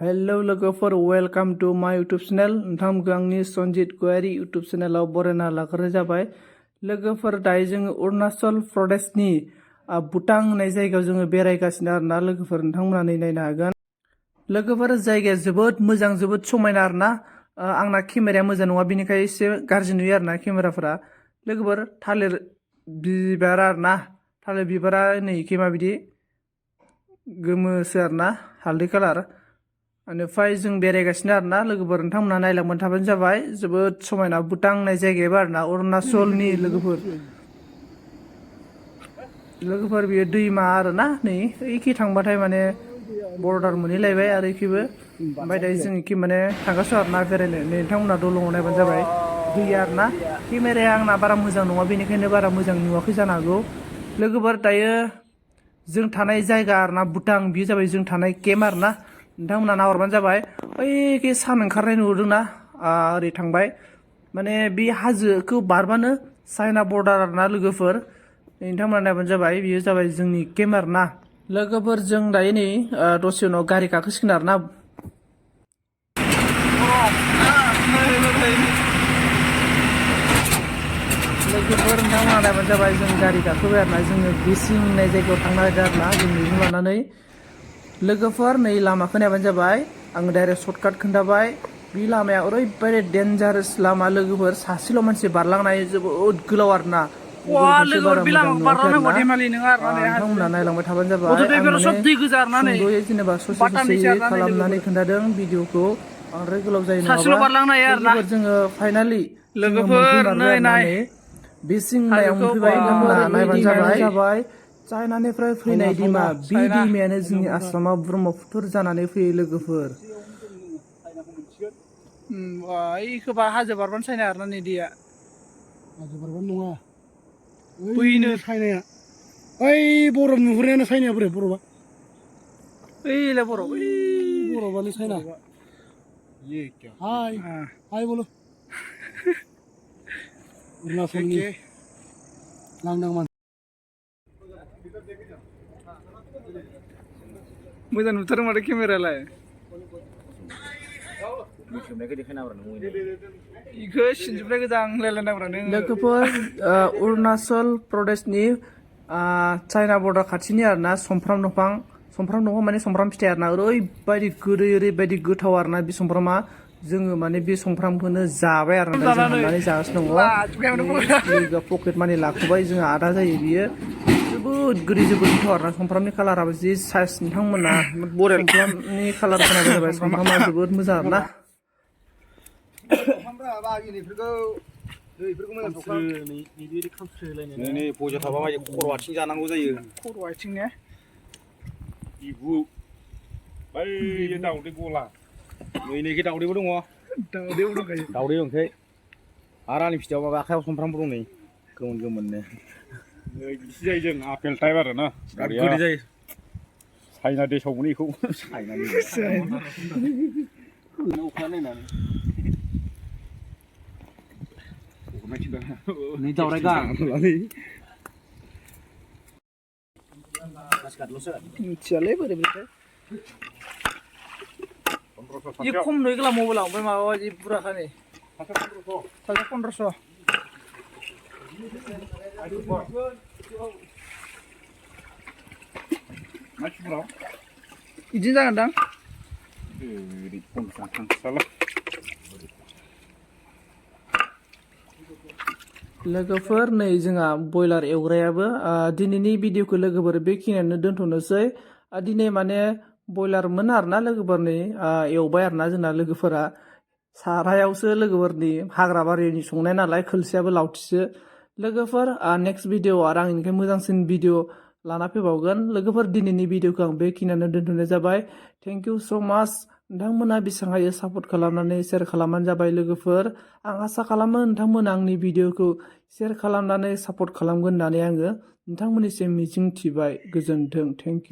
Hello लोगोफोर welcome to माय YouTube channel नोंथांमोनखौ आंनि सनजित गयारी यूट्यूब चैनलाव बरायना लाग्रोनाय जाबाय। लोगोफोर दायो जोङो अरुणाचल प्रदेशनि बुटां होननाय जायगायाव जोङो बेरायगासिनो आरोना लोगोफोर नोंथांमोना नै नायनो हागोन। लोगोफोर जायगाया जोबोद मोजां जोबोद समायना आरोना आंना केमेराया मोजां नङा बेनिखायनो एसे गाज्रि नुयो आरोना केमेराफोरा। लोगोफोर थालिर बिबार आरोना थालिर बिबारा नै इखे माबायदि गोमोसो आरोना हालदै कालार। बेनिफ्राय जों बेरायगासिनो आरोना लोगोफोर नोंथांमोना नायलांबाय थाबानो जाबाय। जोबोद समायना बुटां होननाय जायगायाबो आरोना अरुणाचलनि लोगोफोर बेयो दैमा आरोना नै एखे थांबाथाय माने बर्डार मोनहैलायबाय आरो एखेबो ओमफ्राय दायो जों एखे माने थांगासिनो आरोना बेरायनो। नै नोंथांमोना दलङाव नायबानो जाबाय दैया आरोना केमेराया आंना बारा मोजां नङा बेनिखायनो बारा मोजां नुवाखै जानो हागौ। लोगोफोर दायो जों थानाय जायगा आरोना बुटां बेयो जाबाय जों थानाय केम्प आरोना नोंथांमोना नाहरबानो जाबाय। ओइखे सान ओंखारनाय नुदोंना ओरै थांबाय माने बे हाजोखौ बारबानो चाइना बर्डार आरोना लोगोफोर नोंथांमोना नायबानो जाबाय बेयो जाबाय जोंनि केम्प आरोना। लोगोफोर जों दायो नै दसे उनाव गारि गाखोसिगोन आरोना। लोगोफोर नोंथांमोना नायबानो जाबाय जों गारि गाखोबाय आरोना जोङो बिसिं होननाय जायगायाव थांनो नागिरदों आरोना जों बेजों लानानै। लोगोफोर नै लामाखौ नायबानो जाबाय आङो डाइरेक्ट सर्टकाट खोन्थाबाय। बे लामाया ओरैबायदि डेन्जारास लामा लोगोफोर सासेल' मानसि बारलांनाय जोबोद गोलाव आरोना मबाइलखौसो बारा मोजां नुवाखै आरोना नोंथांमोना नायलांबाय थाबानो जाबाय। आं माने सुंद'यै जेनेबा ससेयै खालामनानै खोन्थादों भिडिअखौ बांद्राय गोलाव जायो नङाबा। लोगोफोर जोङो फाइनालि जोङो मोनफैमारबाय आरोना नै बिसिं होननायाव मोनफैबाय। नोंथांमोना नायबानो जाबाय चाइनानिफ्राय फैनाय दैमा बे दैमायानो जोंनि आसामाव ब्रह्मपुत्र जानानै फैयो लोगोफोर। खोबा हाजो बारबानो सायना आरोना नै दैया हाजो बारबानो नङा बैनो सायनाया ओइ बरफ नुहुरनायानो सायनाया बोरै बरफा ओइलाय बरफ बरफानो सायना हाय हाय बोलो अरुणाचलनि लांदां मानसि मोजां नुथारो माथो केमेरायालाय इखो सिनजोबनाय गोजां रायलायनांगौ लोगोफोर अरुणाचल प्रदेशनि चाइना बर्डार खाथिनि आरोना सुमफ्राम दंफां माने सुमफ्राम फिथाइ आरोना ओरैबायदि गोदै ओरैबायदि गोथाव आरोना बे सुमफ्रामा। जोङो माने बे सुमफ्रामखौनो जाबाय आरोना जों हाननानै जागासिनो दङ। लोगोआ पकेट मानि लाखोबाय जोंहा आदा जायो बियो जोबोद गोदै जोबोद गोथाव आरोना सुमफ्रामनि कालाराबो जि साइज नोंथांमोना सुमफ्रामनि कालारखौ नायबानो जाबाय सुमफ्रामा जोबोद मोजां आरोना। नै बजा थाबा माने खर' आथिं जानांगौ जायो। खर' आथिं ने बिबु बै दाउदै गला नैखि दाउदैबो दङ दाउदै दंसै आरो आंनि फिथाइयाव माबा आखायाव सुमफ्रामबो दं नै गोमोननो बिदि जायो जों आपेल टाइप आरो ना गोदै जायो। चाइना देसाव मोनो बेखौ नै दावराय गां मिथियालै बोरै बोरै ये खम नुयो गला मबाइलाव ओमफ्राय माबा बायदि बुरजाखा नै 1500 बिदिनो जागोनदां लोगोफोर नै जोंहा बयलार एवग्रायाबो दिनैनि भिडिअखौ लोगोफोर बेखिनियावनो दोनथ'नोसै। दिनै माने बयलारमोन आरोना लोगोफोर नै एवबाय आरोना जोंना लोगोफोरा सारायावसो लोगोफोरनि हाग्रा बारिनि संनाय नालाय खोलसियाबो लावथिसो। लोगोफोर नेक्स्ट भिडिअ आरो आं इनिफ्राय मोजांसिन भिडिअ लाना फैबावगोन। लोगोफोर दिनैनि भिडिअखौ आं बेखिनियावनो दोनथ'नाय जाबाय। थेंक इउ स' माच नोंथांमोना बेसेबां हायो सापर्ट खालामनानै शेयार खालामबानो जाबाय लोगोफोर। आं आसा खालामो नोंथांमोना आंनि भिडिअखौ शेयार खालामनानै सापर्ट खालामगोन होननानै आङो नोंथांमोननिसिम मिजिं थिबाय। गोजोन्थों। Thank you.